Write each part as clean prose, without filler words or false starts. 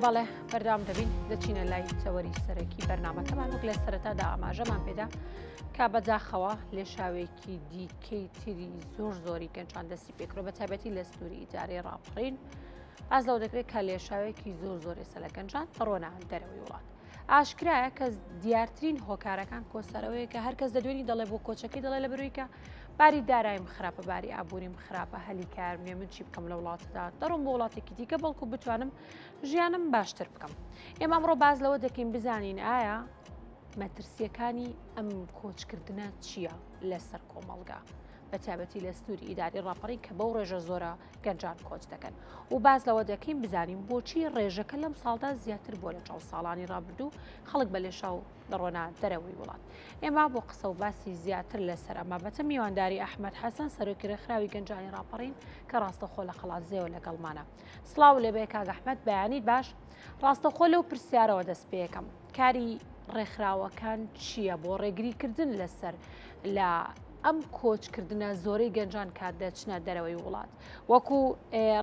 بەڵێ بەردەوام دەبین دەچینە لای تەوەری سەرەکی بەرنمەکەمان وەک لە سەرەتادا ئاماژەمان پێدا کە بەداخەوە لێشاوێکی دیکەی تری زۆر زۆری گەنجان دەستی پێکرۆ بە تایبەتی لە سنووری ئیدارەی ڕاپەڕین باس لەوە دەکرێت کە لێشاوێکی زۆر زۆر ئێستا لە گەنجان دەڕۆنە دەرەوەی وڵات. ئاشکرایە کە دیارترین هۆکارەکان کۆسەرەوەیە کە هەرکەس دەدوێنی دەڵێ بۆ کۆچەکەی دەڵێ لە بەروی کە باری دارایم خراپە باری ئابووریم خراپە هەلی کارم نیە من چی بکەم لە وڵاتدا دەڕۆم بۆ وڵاتێکی دیکە بەڵکو بتوانم ژیانم باشتر بکەم. ئێمە ئەمڕۆ باس لەوە دەکەین بزانین ئایا مەترسیەکانی ئەم کۆچکردنە چییە لەسەر کۆمەڵگا بە تایبەتی لە سنووری ئیداری ڕاپەڕین کە بەو ڕێژە زۆرە گەنجان کۆچ دەکەن و باس لەوە دەکەین بزانین بۆچی ڕێژەکە لەم ساڵدا زیاتر بووە لە چاو ساڵانی ڕابردوو خەڵک بە لێشاو دەڕۆنە دەرەوەی وڵات. ئێمە بۆ قسە و باسی زیاتر لەسەر ئەم بابەتە میوانداری ئەحمەد حەسەن سەرۆکی ڕێکخراوی گەنجانی ڕاپەڕین کە ڕاستەوخۆ لە قەڵادزێوە لەگەڵمانە. سڵاو لێبێ کاک ئەحمەد بەیانیت باش. ڕاستەوخۆ لەو پرسیارەوە دەست پێکەم کاری ڕێکخراوەکان چییە بۆ ڕێگریکردن لەسەر لە ئەم کۆچکردنە زۆرەی گەنجان کات دەچنە دەرەوەی وڵات وەکو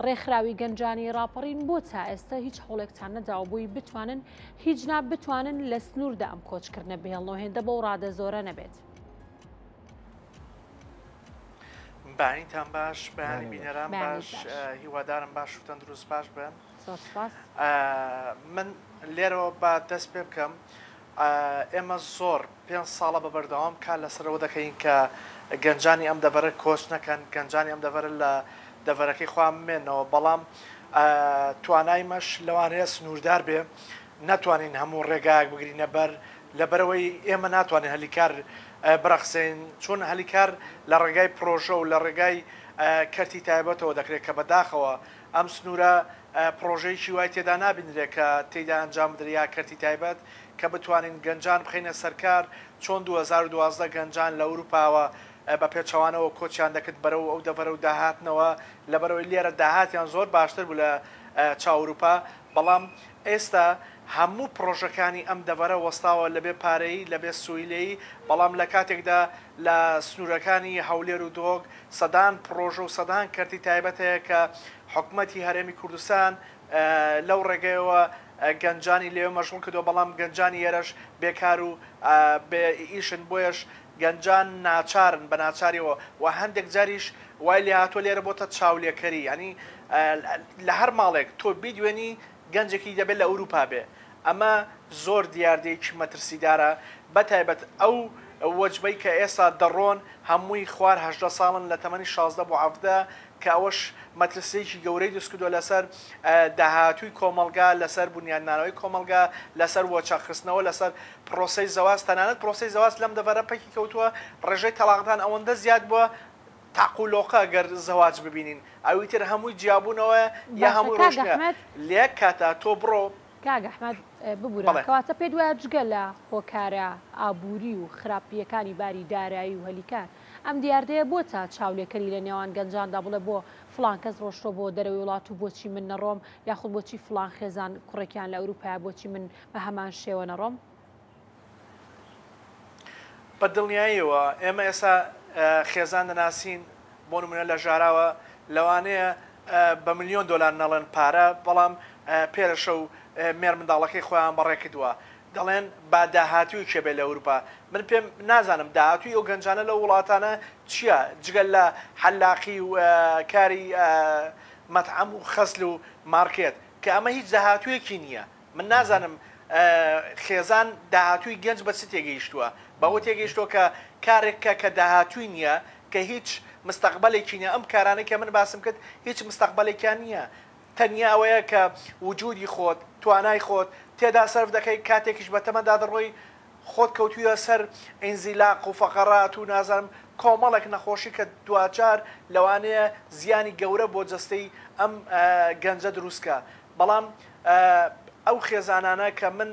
ڕێکخراوی گەنجانی ڕاپەڕین بۆ تا ئێستا هیچ هەوڵێکتان نەداوە بۆی بتوانن هیچ نا بتوانن لە سنووردا ئەم کۆچکردنە بهێڵنەوە هێندە بەو ڕادە زۆرە نەبێت. بەیانیتان باش بەیانی بینەران باش هیوادارم باش و تەندروست باش بن من لێرەوە با دەست پێ بکەم ئێمە زۆر پێ ساڵە بە بەردەوام کار لەسەرەوە دەکەین کە گەنجانی ئەم دەڤەرە کۆچ نەکەن گەنجانی ئەم دەڤەرە لە دەڤەرەکەی خۆیان بمێنەوە بەڵام توانای مەش لەوانەیە سنووردار بێ ناتوانین هەموو ڕێگایەک بگرینە بەر لەبەرئەوەی ئێمە ناتوانین هەلی کار بڕەخسێنین، چون هەلی کار لە ڕێگای پرۆژە و لە ڕێگای کەرتی تایبەتەوە دەکرێت کە بەداخەوە ئەم سنوورە پرۆژەیەکی وای تێدا نابینرێت کە تێیدا ئەنجام بدرێت یا کەرتی تایبەت کە بتوانین گەنجان بخەینە سەر کار، چۆن 2012 گەنجان لە ئەوروپاوە بە پێچەوانەوە کۆچیان دەکرد بەرەو ئەو دەڤەرە و داهاتنەوە، لەبەرئەوەی لێرە داهاتیان زۆر باشتر بوو لە چاو ئەوروپا، بەڵام ئێستا هەموو پڕۆژەکانی ئەم دەڤەرە وەستاوە لە بێ پارەیی، لە بێ سویلەیی، بەڵام لە کاتێکدا لە سنوورەکانی هەولێر و دهۆک سەدان پڕۆژە و سەدان کەرتی تایبەت هەیە کە حکومەتی هەرێمی کوردستان لەو ڕێگەیەوە گەنجانی لەوێ مەشغوڵ کردووە، بەڵام گەنجانی ئێرەش بێکار و بێ ئیشن، بۆیەش گەنجان ناچارن بە ناچاریەوە و هەندێک جاریش وای لێهاتووە لێرە بۆتە چاولێکەری یانی لە هەر ماڵێک تۆ بیدوێنی گەنجێکی دەبێت لە ئەوروپا بێ ئەمە زۆر دیاردەیەکی مەترسیدارە بە تایبەت ئەو وەجبەی کە ئێستا دەڕۆن هەمووی خوار 18 ساڵن لە تەمەنی 16 بۆ 17 کە ئەوەش مەترسییەکی گەورەی دروستکردووە لەسەر داهاتووی کۆمەڵگا، لەسەر بونیادنانەوەی کۆمەڵگا، لەسەر وەچەخستنەوە، لەسەر پرۆسەی زەواج، تەنانەت پرۆسەی زەواج لەم دەڤەرە پەکی کەوتووە، ڕێژەی تەڵاقدان ئەوەندە زیاد بووە تاق و لۆقە گەر زەواج ببینین ئەوی تر هەمووی جیابوونەوەیە یا باشە هەمووی کاک ڕۆشتنە ئەحمەد، لەیەک کاتا تۆ بڕۆ کاک ئەحمەد ببورە بەڵێ. کەواتە پێت وایە جگە لە هۆکارە ئابووری و خراپییەکانی باری دارایی و هەلی کار ئەم دیاردەیە بۆتە چاولێکەری لە نێوان گەنجاندا بڵێ بۆ فڵان کەس ڕۆشتوە بۆ دەرەوەی وڵات و بۆچی من نەڕۆم یاخود بۆچی فڵان خێزان کوڕێکیان لە ئەوروپایە بۆچی من بە هەمان شێوە نەڕۆم؟ بە دڵنیاییەوە ئێمە ئێستا خێزان دەناسین بۆ نمونە لە ژاراوە لەوانەیە بە ملیۆن دۆلار نەڵێن پارە بەڵام پێرەشە و مێرمنداڵەکەی خۆیان بەڕێکردووە دەڵێن با داهاتووی کێ بێت لە ئەوروپا؟ من پێم نازانم داهاتووی ئەو گەنجانە لەو وڵاتانە چییە جگە لە حەلاقی و کاری مەتعەم و خەسل و مارکێت کە ئەمە هیچ داهاتوویەکی نییە. من نازانم خێزان داهاتووی گەنج بە چ تێگەیشتووە؟ بەوە تێگەیشتووە کە کارێک بکە کە داهاتووی نییە، کە هیچ مستەقبەلێکی نییە. ئەم کارانەی کە من باسم کرد هیچ مستەقبەلێکیان نییە. تەنیا ئەوەیە کە وجودی خۆت، توانای خۆت، تێدا سەرف دەکەی، کاتێکیش بە تەمەندا دەڕۆی، خۆت کەوتوویە سەر ئینزیلاق و فەقەرات و نازانم کۆمەڵێک نەخۆشی کە دواجار لەوانەیە زیانی گەورە بۆ جەستەی ئەم گەنجە دروست کا. بەڵام ئەو خێزانانە کە من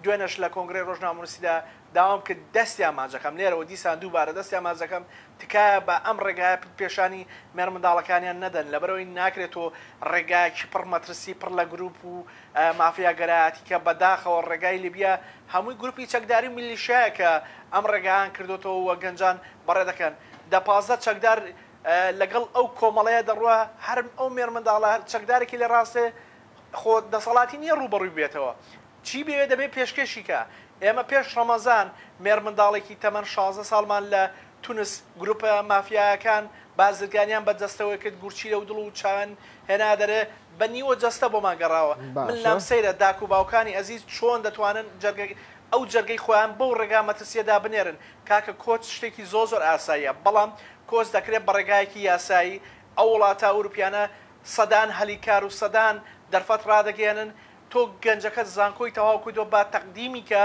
دوێنێش لە کۆنگرەی ڕۆژنامەنووسیدا داوام کرد دەستیان ماچ دەکەم، لێرەوە دیسان دووبارە دەستیان ماچ دەکەم، تکایە با ئەم ڕێگایە پێشانی مێرمنداڵەکانیان نەدەن، لەبەرئەوەی ناکرێت تۆ ڕێگایەکی پڕ مەترسی پڕ لە گروپ و مافیاگەرایەتی کە بەداخەوە ڕێگای لیبیا هەمووی گروپی چەکداری و میلیشیایە کە ئەم ڕێگایان کردۆتەوە و گەنجان بەڕێ دەکەن دە 15 چەکدار لەگەڵ ئەو کۆمەڵەیە دەڕوا هەر ئەو مێرمنداڵە هەر چەکدارێکی لێ ڕاستێ. خۆ دەسەڵاتی نییە ڕووبەڕووی بێتەوە. چی بێوێ دەبێ پێشکێشی کا. ئێمە پێش ڕەمەزان مێرمنداڵێکی تەمەن 16 ساڵمان لە تونس گروپە مافیایەکان بازرگانیان بە جەستەوە کرد گورچیلە و دڵ و چاویان هێنا دەرێ بە نیوە جەستە بۆمان گەڕاوە. من لام باشە. سەیرە داک و باوکانی ئەزیز چۆن دەتوانن جەرگە ئەو جەرگەی خۆیان بەو ڕێگا مەترسیەدا بنێرن. کاکە کۆچ شتێکی زۆر زۆر ئاساییە بەڵام کۆچ دەکرێت بە ڕێگایەکی یاسایی ئەو وڵاتە ئەوروپیانە سەدان هەلی کار و سەدان دەرفەت ڕادەگەیەنن تۆ گەنجەکەت زانکۆی تەواو کردوە با تەقدیمی کە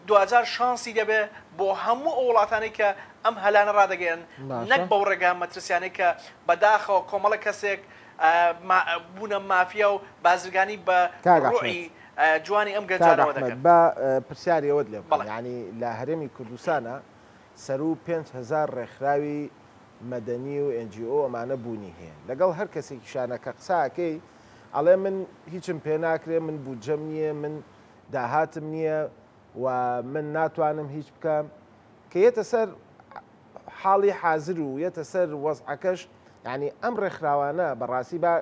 دواجار شانسی دەبێ بۆ هەموو ئەو وڵاتانەی کە ئەم هەلانە ڕادەگەیەنن باشە. نەک بەو ڕێگا مەترسیانەی کە بەداخەوە کۆمەڵە کەسێک بوونە مافیا و بازرگانی بە کاک ئەحمەد. ڕوعی جوانی ئەم کاک گەنجانەوە ئەحمەد دەکەن. با پرسیاری ئەوەت لێ بکەم بەڵێ. یانی لە هەرێمی کوردستانا سەروو 5000 ڕێکخراوی مەدەنی و NGO ئەمانە بوونی هەیە لەگەڵ هەر کەسێکیشانە کە قسە ئەکەی ئەڵێ من هیچم پێ ناکرێ من بودجەم نییە من داهاتم نییە و من ناتوانم هیچ بکەم کە یەتە سەر حاڵی حازر و یەتە سەر وەزعەکەش یعنی ئەم ڕێکخراوانە بەڕاستی با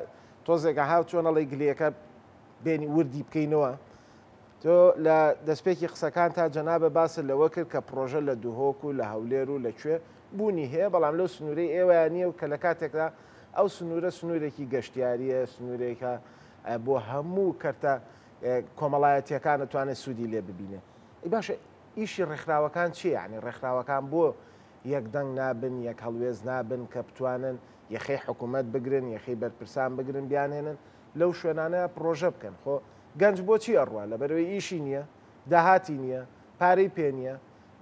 تۆزێکە هاو چۆن ئەڵێ گلەیەکە بێنی وردی بکەینەوە تۆ لە دەستپێکی قسەکانتا جەنابت باست لەوە کرد کە پڕۆژە لە دهۆک و لە هەولێر و لە کوێ بوونی هەیە، بەڵام لەو سنوورەی ئێوەیا نییە و کە لە کاتێکدا ئەو سنوورە سنوورێکی گەشتیارییە، سنوورێکە بۆ هەموو کەرتە کۆمەڵایەتییەکان ئەتوانێت سوودی لێ ببینێ. ئەی باشە ئیشی ڕێکخراوەکان چییە؟ یانی ڕێکخراوەکان بۆ یەک دەنگ نابن، یەک هەڵوێست نابن کە بتوانن یەخەی حکوومەت بگرن، یەخەی بەرپرسان بگرن بیانهێنن لەو شوێنانە پڕۆژە بکەن؟ خۆ گەنج بۆچی ئەڕوا؟ لەبەرئەوەی ئیشی نییە، داهاتی نییە، پارەی پێ نییە،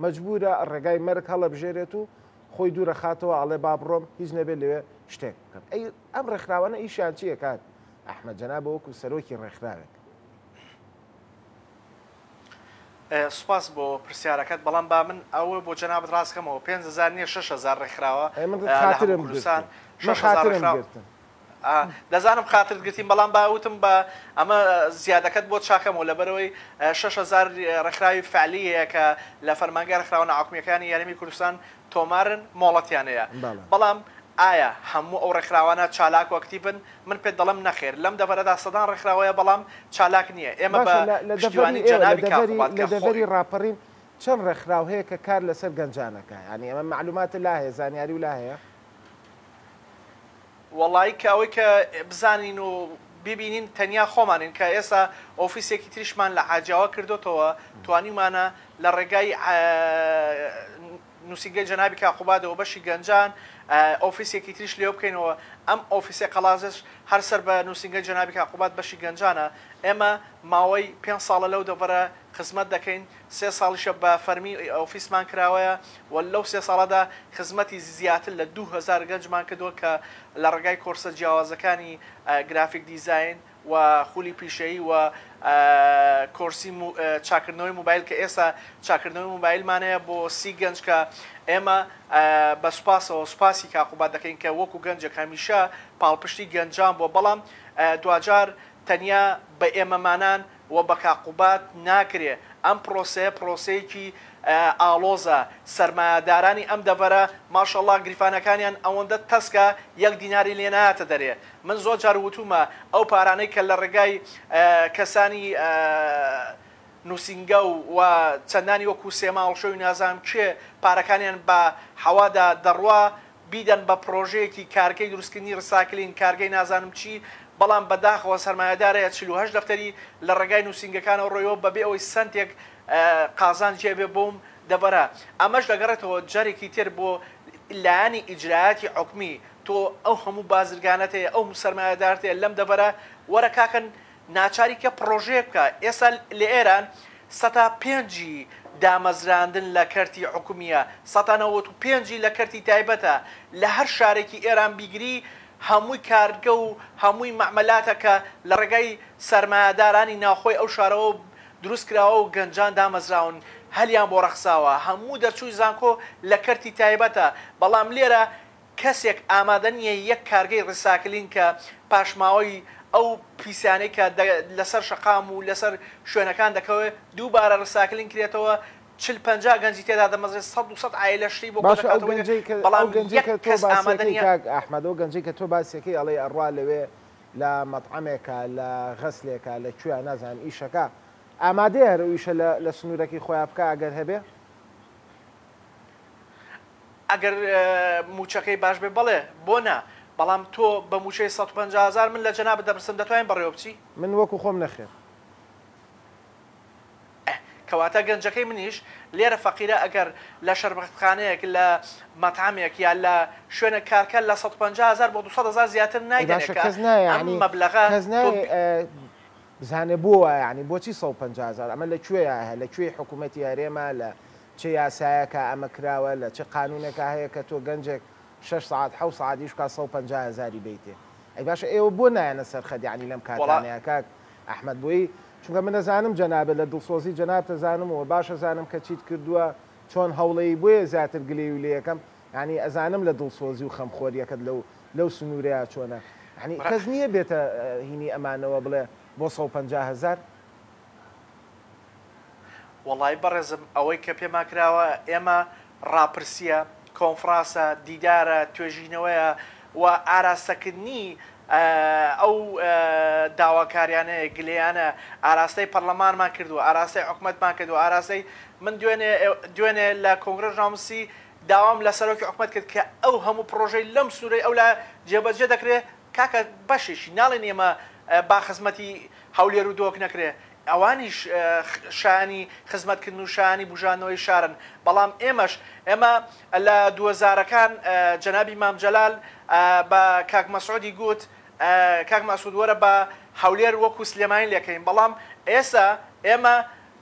مەجبوورە ڕێگای مەرگ هەڵەبژێرێت و خۆی دوورەخاتەوە ئەڵێ با بڕۆم هیچ نەبێ لەوێ شتێک بکەم. ئەی ئەم ڕێکخراوانە ئیشیان چییە کاک ئەحمەد جەنابە وەکو سەرۆکی ڕێکخراوێک؟ سوپاس بۆ پرسیارەکەت، بەڵام با من ئەوە بۆ جەنابت ڕاست کەمەوە 5000 نییە 6000 ڕێکخراوە ئەی من لە هەموو خاترم کوردستان گرتن. من 6000 خاترم ڕێکخراو گرتن. دەزانم خاترت گرتین بەڵام با وتم بە ئەمە زیادەکەت بۆ چاکەمەوە لەبەرئەوەی 6000 ڕێکخراوی فعلی هەیە کە لە فەرمانگای ڕێکخراوە ناحکومییەکانی هەرێمی کوردستان تۆمارن مۆڵەتیان هەیە بەڵێ. بەڵام ئایا هەموو ئەو ڕێکخراوانە چالاک و ئەکتیڤن؟ من پێت دەڵێم نەخێر لەم دەڤەرەدا سەدان ڕێکخراوەیە بەڵام چالاک نییە ئێمە بە باشە لە لە دەڤەری پشتیوانی ئێوە لە جەنابی کاک دەڤەری قوباد لە کە دەڤەری خۆی ڕاپەڕین چەند ڕێکخراو هەیە کە کار لەسەر گەنجان ئەکا یانی ئەمە مەعلوماتت لا هەیە زانیاریو لا هەیە؟ وەڵایی کە ئەوەی کە بزانین و بیبینین تەنیا خۆمانین کە ئێستا ئۆفیسێکی تریشمان لە حاجیاوا کردۆتەوە توانیومانە لە ڕێگای نووسینگەی جەنابی کاک قوبادەوە بەشی گەنجان ئۆفیسێکی تریش لێ بکەینەوە ئەم ئۆفیسەی قەڵازش هەر سەر بە نووسینگەی جەنابی کاک قوباد بەشی گەنجانە ئێمە ماوەی پێنج ساڵە لەو دەڤەرە خزمەت دەکەین سێ ساڵیشە بە فەرمی ئۆفیسمان کراوەیە و لەو سێ ساڵەدا خزمەتی زیاتر لە 2000 گەنجمان کردووە کە لە ڕێگای کۆرسە جیاوازەکانی گرافیک دیزاین و خولی پیشەیی و کۆرسی چاکردنەوەی موبایل کە ئێستا چاکردنەوەی موبایلمان هەیە بۆ 30 گەنج کە ئێمە بە سوپاسەوە سوپاسی کاک قوباد دەکەین کە وەکو گەنجێک هەمیشە پاڵپشتی گەنجان بووە بەڵام دواجار تەنیا بە ئێمەمانان و بە کاک قوباد ناکرێ، ئەم پرۆسەیە پرۆسەیەکی ئاڵۆزە، سەرمایەدارانی ئەم دەڤەرە ماشەڵڵا گریفانەکانیان ئەوەندە تەسکە یەک دیناری لێ نایەتە دەرێ، من زۆر جار وتومە ئەو پارانەی کە لە ڕێگای کەسانی نوسینگە و چەندانی وەکو سێماڵ شۆی نازانم کێ پارەکانیان بە حەوادا دەڕوا بیدەن بە پڕۆژەیەکی کارگەی دروستکردنی ڕیساکلین، کارگەی نازانم چی، بەڵام بەداخەوە سەرمایەدار هەیە 48 دەفتەری لە ڕێگای نوسینگەکانەوە ڕۆیوە بەبێ ئەوەی سەنتێک قازانجی هەبێ بۆم دەڤەرە. ئەمەش دەگەڕێتەوە جارێکی تر بۆ لایەنی ئیجرایاتی حکومی، تۆ ئەو هەموو بازرگانەت هەیە، ئەو هەموو سەرمایەدارت هەیە لەم دەڤەرە، وەرە کاکە ناچاری کە پڕۆژەیەک بکا، ئێستا لە ئێران سەتا پێنجی دامەزراندن لە کەرتی حکومییە، سەتا 95ی لە کەرتی تایبەتە، لە هەر شارێکی ئێران بیگری هەمووی کارگە و هەمووی مەعمەلاتە کە لە ڕێگای سەرمایەدارانی ناوخۆی ئەو شارەوە دروست کراوە و گەنجان دامەزراون هەلیان بۆ ڕەخساوە، هەموو دەرچووی زانکۆ لە کەرتی تایبەتە، بەڵام لێرە کەسێک ئامادە نییە یەک کارگەی ڕیساکلین کە پاشماوەی ئەو پیسیانەی کە لەسەر شەقام و لەسەر شوێنەکان دەکەوێت دووبارە ڕیساکلین کرێتەوە 40 50 گەنجی تێدا دەمەزرێت 100 200 عایلە شتی بۆ کۆ باشە ئەو دەکاتەوە گەنجەی کە ئەو بەڵام گەنجەی یەک کە تۆ کەس ئامادە باسیەکەی نییە کاک ئەحمەد ئەو گەنجەی کە تۆ باسیەکەی ئەڵێی ئەڕوا لەوێ. لە مەتعەمێکا لە غەسلێکا لە کوێیا نازانم ئیشەکا ئامادەیە هەر ئەو ئیشە لە لە سنوورەکەی خۆیا بکا ئەگەر هەبێ؟ ئەگەر مووچەکەی باش بێ بەڵێ بۆ نا، بەڵام تۆ بە مووچەی 150 هەزار من لە جەنابت دەپرسم دەتوانین بەڕێوە بچی؟ من وەکو خۆم نەخێر. ئه کەواتە گەنجەکەی منیش لێرە فەقیرە ئەگەر لە شەربەتخانەیەک لە مەتعەمێک یا لە شوێنێک کارکە لە 150 هەزار بۆ 200 هەزار زیاتر ئەی نایدەنێ باشە کە کەس نایە ئەم یانی مەبلەغە کەس تۆ نایە بزانێ بۆ وایە یانی بۆچی 150 هەزار ئەمە لە کوێیا هەیە لە کوێی حکوومەتی هەرێما لە چ یاسایەکا ئەمە کراوە لە چ قانوونێکا هەیە کە تۆ گەنجێک شەش سەعات حەوت سەعات ئیش بکا 150 هەزاری بەیتێ ئەی باشە ئێوە بۆ نایەنە سەر خەت یانی لەم وەڵا کاتانەیا کاک ئەحمەد بۆیی چونکە من ئەزانم جەنابت لە دڵسۆزی جەنابت ئەزانم و باش ئەزانم کە چیت کردووە چۆن هەوڵەی بۆیە زیاتر گلەیی لێ ئەکەم یانی ئەزانم لە دڵسۆزی و خەمخۆریەکەت لەو لەو سنوورەیا چۆنە یانی کەس نییە بێتە هینی ئەمانەوە بڵێ بۆ 150 هەزار؟ وەڵایی بەڕێزم ئەوەی کە پێمان کراوە ئێمە ڕاپرسیە، کۆنفراسە، دیدارە، توێژینەوەیە و ئاراستەکردنی ئەو داواکاریانەیە، گلەیانە ئاراستەی پەڕلەمانمان کردووە، ئاراستەی حکومەتمان کردووە، ئاراستەی من دوێنێ دوێنێ لە کۆنگرەی ڕۆژنامەنووسی داوام لە سەرۆکی حکومەت کرد کە ئەو هەموو پڕۆژەی لەم سنوورەی ئەولا جێبەجێ دەکرێ کاکە بەشێکی ناڵێن ئێمە با خزمەتی هەولێر و دهۆک نەکرێ ئەوانیش شایانی خزمەتکردن و شایانی بوژاندنەوەی شارن، بەڵام ئێمەش ئێمە لە دووەزارەکان جەنابی مام جەلال بە کاک مەسعودی گوت کاک مەسعود وەرە با هەولێر وەکو سلێمانی لێکەین، بەڵام ئێستا ئێمە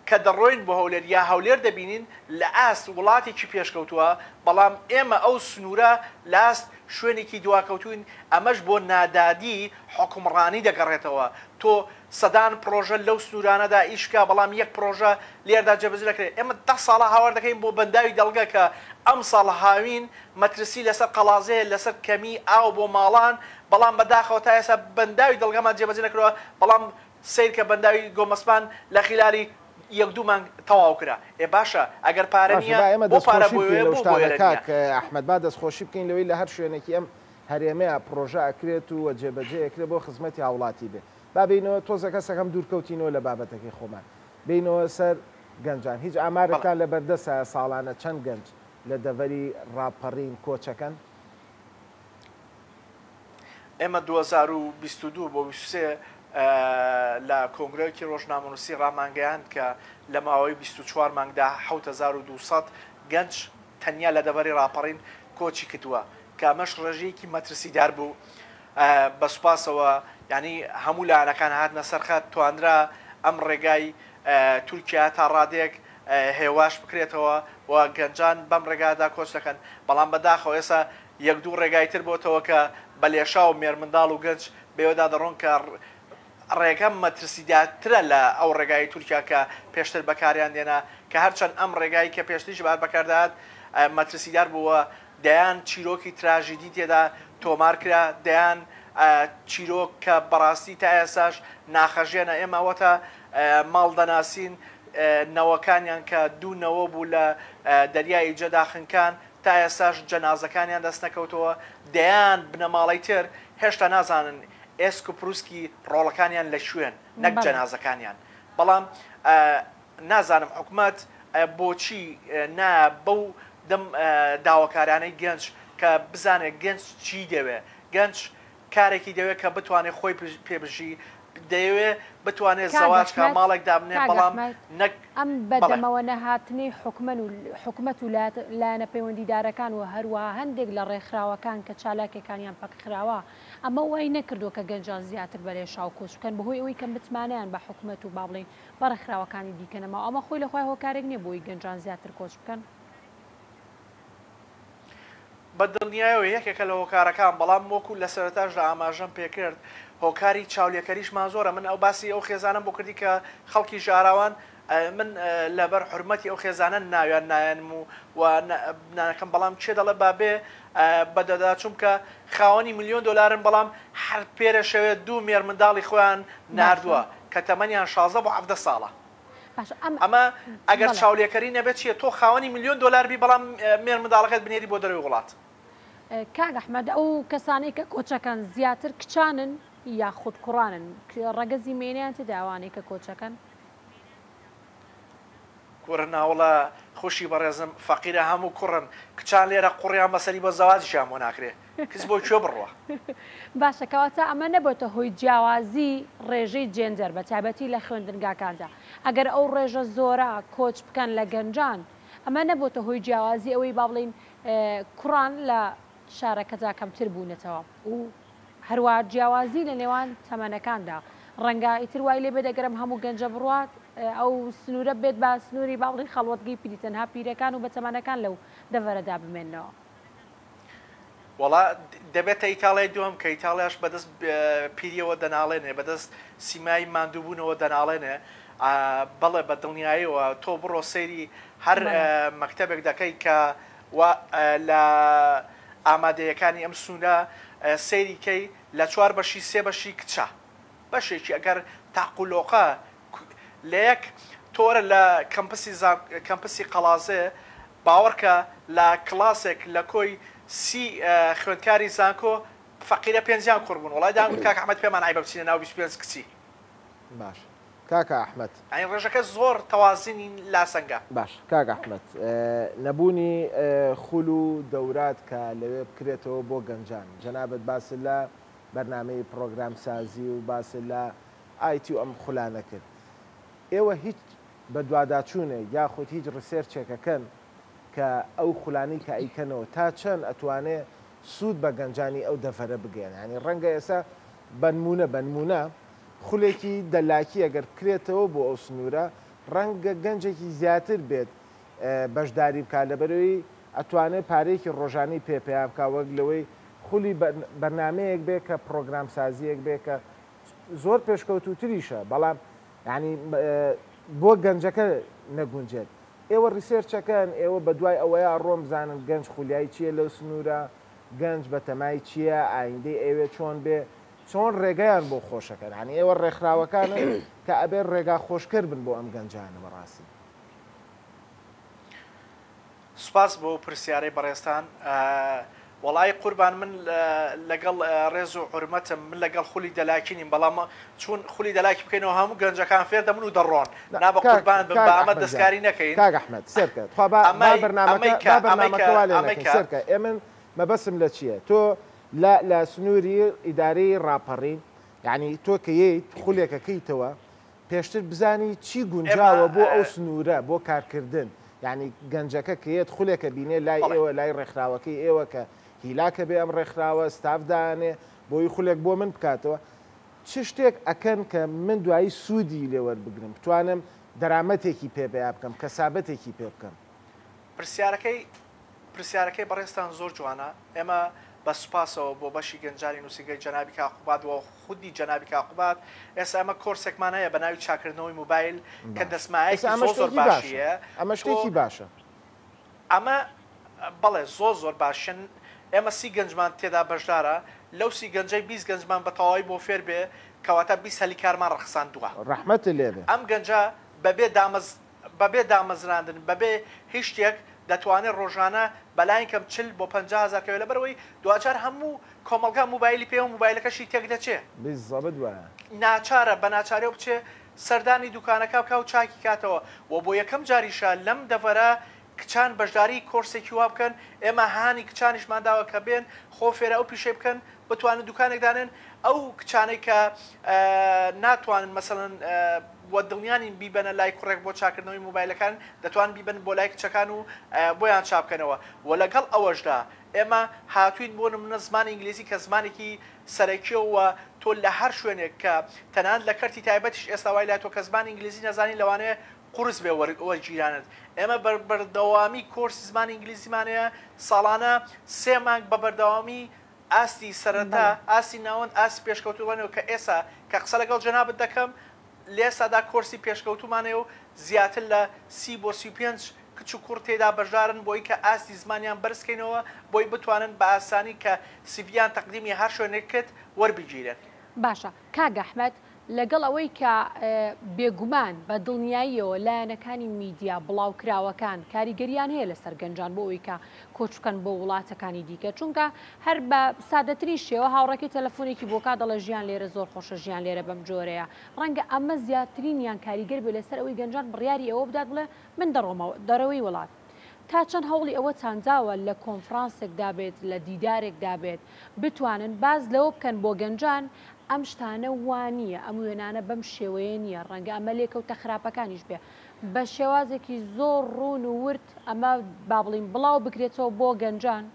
کە دەڕۆین بۆ هەولێر یا هەولێر دەبینین لە ئاست وڵاتێکی پێشکەوتووە، بەڵام ئێمە ئەو سنوورە لە ئاست شوێنێکی دواکەوتووین، ئەمەش بۆ نادادی حوکمڕانی دەگەڕێتەوە، تۆ سەدان پڕۆژە لەو سنوورانەدا ئیش بکە، بەڵام یەک پڕۆژە لێردا جێبەجێ نەکرێت. ئێمە دە ساڵە هاوار دەکەین بۆ بەنداوی دەڵگە کە ئەمساڵ هاوین مەترسی لەسەر قەڵازێ، لەسەر کەمی ئاو بۆ ماڵان، بەڵام بەداخەوە تا ئێستا بەنداوی دەڵگەمان جێبەجێ نەکردووە، بەڵام سەیرکە بەنداوی گۆمەسپان لە خیلالی یەک دوو مانگ تەواو کرا. ئێ باشە ئەگەر پارە باشە نییە با ئێمە بۆ پارە دەستخۆشی بۆ بکەین ئەوێ لەو بۆ بۆ شتانە ئێرە نییە؟ کاک ئەحمەد با دەستخۆشی بکەین لەوەی لە هەر شوێنێکی ئەم هەرێمەیا پڕۆژە ئەکرێت و جێبەجێ ئەکرێت بۆ خزمەتی هاوڵاتی بێ. با بێینەوە تۆزێک هەستەکەم دوور کەوتینەوە لە بابەتەکەی خۆمان. بێینەوە سەر گەنجان. هیچ بەڵێ. ئامارێکتان لە بەردەستایە ساڵانە چەند گەنج لە دەڤەری ڕاپەڕین کۆچەکەن؟ ئێمە 2022 بۆ 23 لە کۆنگرەیەکی ڕۆژنامەنووسی ڕامانگەیاند کە لە ماوەی 24 مانگدا 7200 گەنج تەنیا لە دەڤەری ڕاپەڕین کۆچی کردووە کە ئەمەش ڕێژەیەکی مەترسیدار بوو بە سوپاسەوە یانی هەموو لایەنەکان هاتنە سەر خەت توانرا ئەم ڕێگای تورکیا تا ڕادەیەک هێواش بکرێتەوە و گەنجان بەم ڕێگادا کۆچ دەکەن بەڵام بەداخەوە ئێستا یەک دوو ڕێگای تر بۆتەوە کە بە لێشاو مێرمنداڵ و گەنج بەوێدا دەڕۆن کە ڕێگە مەترسیدارترە لە ئەو ڕێگای تورکیا کە پێشتر بەکاریان دێنا کە هەرچەند ئەم ڕێگای کە پێشتریش بار بەکاردەهات مەترسیدار بووە دەیان چیرۆکی تراژیدی تێدا تۆمار کرا، دەیان چیرۆک کە بەڕاستی تا ئێستاش ناخەژێنە، ئێمە ئەوەتا ماڵ دەناسین نەوەکانیان کە دوو نەوە بوو لە دەریای ئیجەدا خنکان، تا ئێستاش جەنازەکانیان دەست نەکەوتەوە، دەیان بنەماڵەی تر هێشتا نازانن ئێسک و پروسکی ڕۆڵەکانیان لە کوێن نەک جەنازەکانیان، بەڵام نازانم حکومەت بۆچی نایە بەو دەم داواکارانەی گەنج کە بزانێت گەنج چی دەوێ گەنج کارێکی دەوێت کە بتوانێت خۆی پێ بژی دەیەوێ بتوانێت کاک زەواج کا ئەحمەد ماڵێک دابنێ کاک بەڵام ئەحمەد نەک ئەم بەڵێ. بەدەمەوە نەهاتنەی حکومەن و حکومەت و لایەنە پەیوەندیدارەکان و هەروەها هەندێک لە ڕێکخراوەکان کە چالاکیەکانیان پەکخراوە ئەمە وای نەکردووە کە گەنجان زیاتر بەلێشاو کۆچ بکەن بەهۆی ئەوەی کە متمانەیان بە حکومەت و با بڵێین بە ڕێکخراوەکانی دیکە نەماوە، ئەمە خۆی لە خۆی هۆکارێک نییە بۆ ئەوەی گەنجان زیاتر کۆچ بکەن؟ بە دڵنیایەوە یەکێکە لە هۆکارەکان، بەڵام وەکو لە سەرەتاشدا ئاماژەم پێکرد هۆکاری چاولێکەریشمان زۆرە، من ئەو باسی ئەو خێزانەم بۆ کردی کە خەڵکی ژاراوان، من لەبەر حورمەتی ئەو خێزانە ناویان نایەنم و و نانەکەم، بەڵام کێ دەڵێ با بێ بەدەداچووم کە خاوەنی ملیۆن دۆلارن بەڵام هەر پێرە شەوێ دوو مێرمنداڵی خۆیان باشە. ناردووە کە تەمەنیان 16 بۆ 17 ساڵە. باشە ئەم ئەمە ئەگەر بەڵێ. چاولێکەری نەبێت چیە؟ تۆ خاوەنی ملیۆن دۆلار بی بەڵام مێرمنداڵەکەت بنێری بۆ دەرەوەی وڵات. کاک ئەحمەد ئەو کەسانەی کە کۆچەکەن زیاتر کچانن؟ یاخود کوڕانن؟ ڕەگەزی مێینەیان تێدایە ئەوانەی کە کۆچەکەن؟ کورە ناوڵە خوشی بەڕێزم فەقیرە هەموو کوڕن کچان لێرە قوڕیان بەسەری بۆ زەواجیشیان بۆ ناکرێ کچ بۆ کوێ بڕوا. باشە کەواتە ئەمە نەبۆتە هۆی جیاوازی ڕێژەی جێندەر بە تایبەتی لە خوێندنگاکاندا ئەگەر ئەو ڕێژە زۆرە کۆچ بکەن لە گەنجان ئەمە نەبۆتە هۆی جیاوازی ئەوەی با بڵێین کوڕان لە شارەکەدا کەمتر بوونەتەوە و هەروا جیاوازی لە نێوان تەمەنەکاندا ڕەنگە ئیتر وای لێ بێت ئەگەر ئەم هەموو گەنجە بڕوات ئەو سنوورە بێت بە سنووری با بڵێین خەڵوەتگەی پیری تەنها پیرەکان و بەتەمەنەکان لەو دەڤەرەدا بمێننەوە. وەڵا دەبێتە ئیتاڵیای دووەم کە ئیتاڵیاش بەدەست پیریەوە دەناڵێنێ بەدەست سیمای ماندووبوونەوە دەناڵێنێ بەڵێ بە دڵنیایەوە تۆ بڕۆ سەیری هەر مەکتەبێک دەکەی کە وا لە ئامادەیەکانی ئەم سنوورە سەیری کەی لە چوار بەشی سێ بەشی کچە بەشێکی ئەگەر تاق و لۆقە لە یەک تۆ وەرە لە کەمپسی کەمپسی قەڵازێ باوەڕکە لە کڵاسێک لە کۆی سی خوێندکاری زانکۆ فەقیرە پێنجیان کوڕ بوون وەڵای دەیان گوت کاک ئەحمەد پێمان عەیبە بچینە ناو 25 کچی. باش کاکە ئەحمەد. یانی ڕێژەکە زۆر تەوازنی لاسەنگە. باش کاک ئەحمەد نەبوونی خول و دەورات کە لەوێ بکرێتەوە بۆ گەنجان جەنابت باست لە بەرنامەی پڕۆگرام سازی و باست لە IT و ئەم خولانە کرد ئێوە هیچ بەدواداچوونێک یاخود هیچ research ێک ئەکەن کە ئەو خولانەی کە ئەیکەنەوە تا چەند ئەتوانێ سوود بە گەنجانی ئەو دەڤەرە بگەیەنێ یانی ڕەنگە ئێستا بەنموونە بەنموونە خولێکی دەلاکی ئەگەر بکرێتەوە بۆ ئەو سنوورە ڕەنگە گەنجێکی زیاتر بێت بەشداری بکات لەبەرئەوەی ئەتوانێت پارەیەکی ڕۆژانەی پێ پەیا بکات وەک لەوەی خولی بەرنامەیەک بێ کە پڕۆگرامسازییەک بێ کە زۆر پێشکەوتووتریشە بەڵام یانی بۆ گەنجەکە نەگونجێت ئێوە research ەکەن ئێوە بەدوای ئەوەیا ڕۆن بزانن گەنج خولیای چییە لەو سنوورە گەنج بەتەمای چییە ئایندەی ئەیەوێ چۆن بێ چۆن ڕێگەیان بۆ خۆشەکەن یانی ئێوە ڕێکخراوەکانن کە ئەبێ ڕێگا خۆشکەر بن بۆ ئەم گەنجانە بەڕاستی. سوپاس بۆ ئەو پرسیارەی بەڕێزتان. وەڵایی قوربان من لەگەڵ ڕێز و حورمەتم من لەگەڵ خولی دەلاکی نیم بەڵام چون خولی دەلاکی بکەینەوە هەموو گەنجەکان فێر دەبن و دەڕۆن نا نا بە کاک قوربان بم کاک با ئەمە ئەحمەد جان دەستکاری نەکەین کاک ئەحمەد سێرکە تخوا با با ئەمەی ئەمەی بەرنامەکە کە با ئەمەی بەرنامەکە کە وا لێ ئەمەی نەکەین کە سێرکە ئێمن مەبەسم لە چییە تۆ لە لە سنووری ئیدارەی ڕاپەڕین یانی تۆ کە یەیت خولێکە کەیتەوە پێشتر بزانی چی ئێمە گونجاوە بۆ ئەو سنوورە بۆ کارکردن یانی گەنجەکە کە یەت خولێکە بینێ لای بەڵێ. ئێوە لای ڕێکخراوەکەی ئێوە کە هیلاکە بێ ئەم ڕێکخراوە ستاف دانێ بۆی خولێک بۆ من بکاتەوە چ شتێک ئەکەن کە من دوایی سوودی لێ وەربگرم بتوانم دەرامەتێکی پێ پەیا بکەم کەسابەتێکی پێ بکەم؟ پرسیارەکەی پرسیارەکەی بەڕێزتان زۆر جوانە، ئێمە بە سوپاسەوە بۆ بەشی گەنجانی نووسینگەی جەنابی کاک قوباد و خودی جەنابی کاک قوباد، ئێستا ئێمە کۆرسێکمان هەیە بە ناوی چاککردنەوەی مۆبایل کە باشە ئێستا دەستمایەکی ئەمە زۆر زۆر شتێکی باشی باشە هەیە ئەمە تۆ شتێکی باشە. ئەمە بەڵێ زۆر زۆر باشن ئێمە سی گەنجمان تێدا بەشدارە لەو سی گەنجەی 20 گەنجمان بە تەواوی بۆ فێر بێ کەواتە 20 هەلی کارمان ڕەخساندووە ڕەحمەتت لێ بێ. ئەم گەنجە بەبێ دامەز بەبێ دامەزراندن، بەبێ هیچ شتێک دەتوانێت ڕۆژانە بەلایەن کەم 40 بۆ 50 هەزار کەوێت، لەبەرئەوەی دواجار هەموو کۆمەڵگا موبایلی پێیە و موبایلەکەشی تێکدەچێ. بالزبط وایە. ناچارە بە ناچاریەوە بچێ سەردانی دوکانەکە بکا و چاکی کاتەوە و بۆ یەکەم جاریشە لەم دەڤەرە کچان بەشداری کۆرسێکی وا بکەن، ئێمە هانی کچانیشمان داوە کە بێن خۆ فێرە ئەو پیشەی بکەن بتوانن دوکانێک دانێن، ئەو کچانەی کە ناتوانن مەسەلەن وە دڵنیا نین بیبەنە لای کوڕێک بۆ چاکردنەوەی مۆبایلەکان دەتوانن بیبەن بۆ لای کچەکان و بۆیان چابکەنەوە وە لەگەڵ ئەوەشدا ئێمە هاتوین بۆ نمونە زمانی ئینگلیزی کە زمانێکی سەرەکیە و تۆ لە هەر شوێنێک کە تەنانەت لە کەرتی تایبەتیش ئێستا وای لای تۆ کە زمانی ئینگلیزی نەزانی لەوانەیە قورس بێ وەرگیرانت ئێمە بە بەردەوامی کۆرسی زمانی ئینگلیزیمان هەیە ساڵانە سێ مانگ بە بەردەوامی ئاستی سەرەتا ئاستی ناوەند ئاستی پێشکەوتوو ڵێنەوە کە ئێسا کە قسە لەگەڵ جەنابت دەکەم لێسادا کۆرسی پێشکەوتوومان هەیە و زیاتر لە 30 بۆ 35 کچ و کوڕ تێدا بەشدارن بۆی کە ئاستی زمانیان بەرز کەینەوە بۆی بتوانن بە ئاسانی کە سیڤیان تەقدیمی هەر شوێنێک کرد وەربگیرێن. باشە کاک ئەحمەد. لەگەڵ ئەوەی کە بێگومان بە دڵنیاییەوە لایەنەکانی میدیا بڵاوکراوەکان کاریگەریان هەیە لەسەر گەنجان بۆ ئەوەی کە کۆچ بکەن بۆ وڵاتەکانی دیکە چونکە هەر بە سادەترین شێوە هاوڕێکەی تەلەفۆنێکی بۆ کا دەڵێ ژیان لێرە زۆر خۆشە ژیان لێرە بەم جۆرەیە ڕەنگە ئەمە زیاترینیان کاریگەر بێ لەسەر ئەوەی گەنجان بڕیاری ئەوە بدات بڵێ من دەڕۆمەوە دەرەوەی وڵات. تا چەند هەوڵی ئەوەتان داوە لە کۆنفرانسێکدا بێت، لە دیدارێکدا بێت، بتوانن باس لەوە بکەن بۆ گەنجان ئەم شتانە وا نییە، ئەم وێنانە بەم شێوەیە نییە، ڕەنگە ئەمە لێکەوتە خراپەکانیش بێ. بە شێوازێکی زۆر ڕوون و ورد ئەمە با بڵێین بڵاو بکرێتەوە بۆ گەنجان،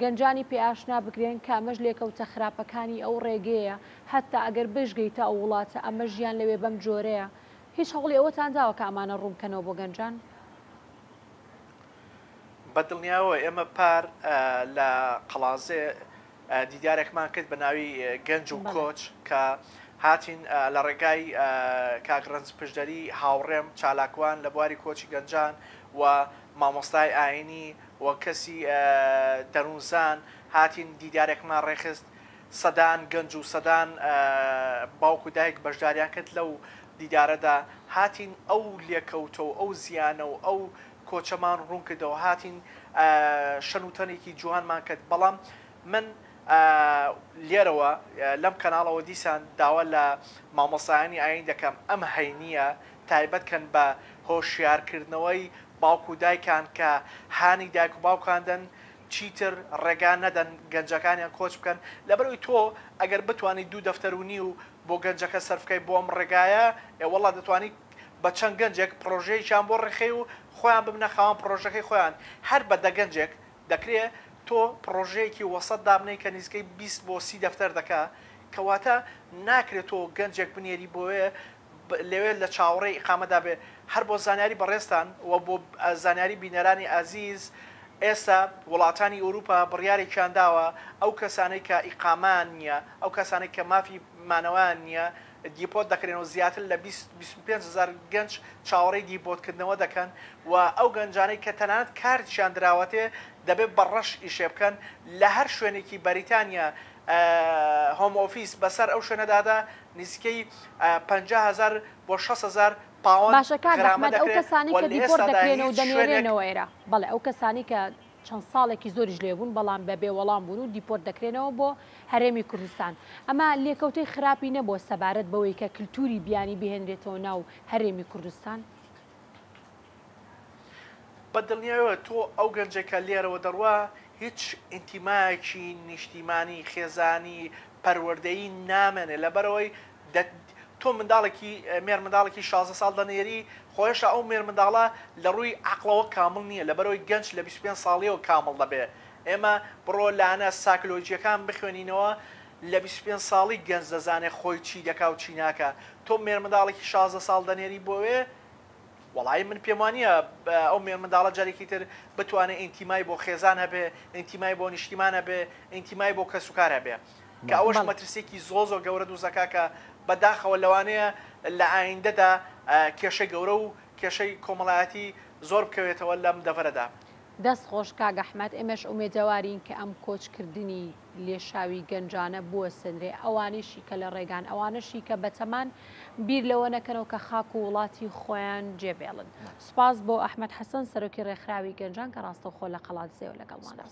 گەنجانی پێ ئاشنا بکرێن کە ئەمەش لێکەوتە خراپەکانی ئەو ڕێگەیە، هەتا ئەگەر بشگەیتە ئەو وڵاتە ئەمە ژیان لەوێ بەم جۆرەیە. هیچ هەوڵی ئەوەتان داوە کە ئەمانە ڕوون بکەنەوە بۆ گەنجان؟ بە دڵنیایەوە ئێمە پار لە قەڵازێ دیدارێکمان کرد بە ناوی گەنج و کۆچ کە هاتین لە ڕێگای کاک ڕەنج پشدەری هاوڕێم چالاکوان لە بواری کۆچی گەنجان و مامۆستای ئاینی و کەسی دەروونزان هاتین دیدارێکمان ڕێکخست سەدان گەنج و سەدان باوک و دایک بەشداریان کرد لەو دیدارەدا، هاتین ئەو لێکەوتە و ئەو زیانە و ئەو کۆچەمان ڕوون کردەوە، هاتین شەن و تەنێکی جوانمان کرد، بەڵام من لێرەوە لەم کەناڵەوە دیسان داوا لە مامۆستایانی ئایین دەکەم ئەم هەینییە تایبەت کەن بە هۆشیارکردنەوەی باوک و دایکان کە هانی دایک و باوکان دەن چیتر ڕێگا نەدەن گەنجەکانیان کۆچ بکەن، لەبەرئەوەی تۆ ئەگەر بتوانی دوو دەفتەر و نیو بۆ گەنجەکە سەرف بکەی بۆ ئەم ڕێگایە، ئێ وەڵا دەتوانی بە چەند گەنجێک پڕۆژەیەکیان بۆ ڕێکخەی و خۆیان ببنە خاوەن پڕۆژەکەی خۆیان، هەر بە دە گەنجێک دەکرێ تۆ پڕۆژەیەکی وەسەت دابنێی کە نزیکەی 20 بۆ 30 دەفتەر دەکا، کەواتە ناکرێ تۆ گەنجێک بنێری بۆێ لەوێ لە چاوەڕێی ئیقامەدا بێ. هەر بۆ زانیاری بەڕێزتان و بۆ زانیاری بینەرانی ئازیز، ئێستا وڵاتانی ئورووپا بڕیارێکیان داوە ئەو کەسانەی کە ئیقامەیان نییە، ئەو کەسانەی کە مافی مانەوەیان نییە، دیپۆرت دەکرێن و زیاتر لە 20، 25 هەزار گەنج چاوەڕێی دیپۆرتکردنەوە دەکەن و ئەو گەنجانەی کە تەنانەت کارتیشیان دراوەتێ دەبێ بە ڕەش ئیشێ بکەن لە هەر شوێنێکی بەریتانیا Home Office بەسەر ئەو شوێنەدادا نزیکەی 50 هەزار بۆ 60 هەزار پاوەند باشە کاک غرامە ئەحمەد ئەو دەکرێ کەسانەی و کە لە دیپۆرت ئێستادا دەکرێنەوە و هیچ شوێنێک دەنێرێنەوە ئێرە بەڵێ ئەو کەسانەی کە چەند ساڵێکی زۆریش لێ بوون بەڵام بە بێ وەڵام بوون و دیپۆرت دەکرێنەوە بۆ هەرێمی کوردستان ئەمە لێکەوتەی خراپی نەبووە سەبارەت بەوەی کە کلتوری بیانی بهێنرێتەوە ناو هەرێمی کوردستان؟ بە دڵنیایەوە تۆ ئەو گەنجەی کە لێرەوە دەڕوا هیچ ئینتیمایەکی نیشتیمانی، خێزانی، پەروەردەیی نامێنێ لەبەرئەوەی دە تۆ منداڵێکی مێرمنداڵێکی 16 ساڵ دەنێری خۆ هێشتا ئەو مێرمنداڵە لە ڕووی عەقڵەوە کامڵ نییە لەبەرئەوەی گەنج لە 25 ساڵیەوە کامڵ دەبێ ئێمە بڕۆ لایەنە ساکلۆجیەکان بخوێنینەوە لە 25 ساڵی گەنج دەزانێ خۆی چی دەکا و چی ناکا تۆ مێرمنداڵێکی 16 ساڵ دەنێری بۆوێ وەڵایی من پێم وانیە ئەو مێرمنداڵە جارێکی تر بتوانێ ئینتیمای بۆ خێزان هەبێ، ئینتیمای بۆ نیشتیمان هەبێ، ئینتیمای بۆ کەسوکار هەبێ. کە ئەوەش بەڵێ. مەترسیەکی زۆر زۆر گەورە دروست دەکا کە بە داخەوە لەوانەیە لە ئایندەدا کێشەی گەورە و کێشەی کۆمەڵایەتی زۆر بکەوێتەوە لەم دەڤەرەدا. دەست خۆش کاک ئەحمەد، ئێمەش ئومێدەوارین کە ئەم کۆچکردنی لێشاوی گەنجانە بوەستێنرێ، ئەوانەیشی کە لە ڕێگان، ئەوانەشی کە بەتەمان بیر لەوە نەکەنەوە کە خاک و وڵاتی خۆیان جێبێڵن. سوپاس بۆ ئەحمەد حەسەن، سەرۆکی ڕێکخراوی گەنجان کە ڕاستەوخۆ لە قەڵادزێوە لەگەڵمانە.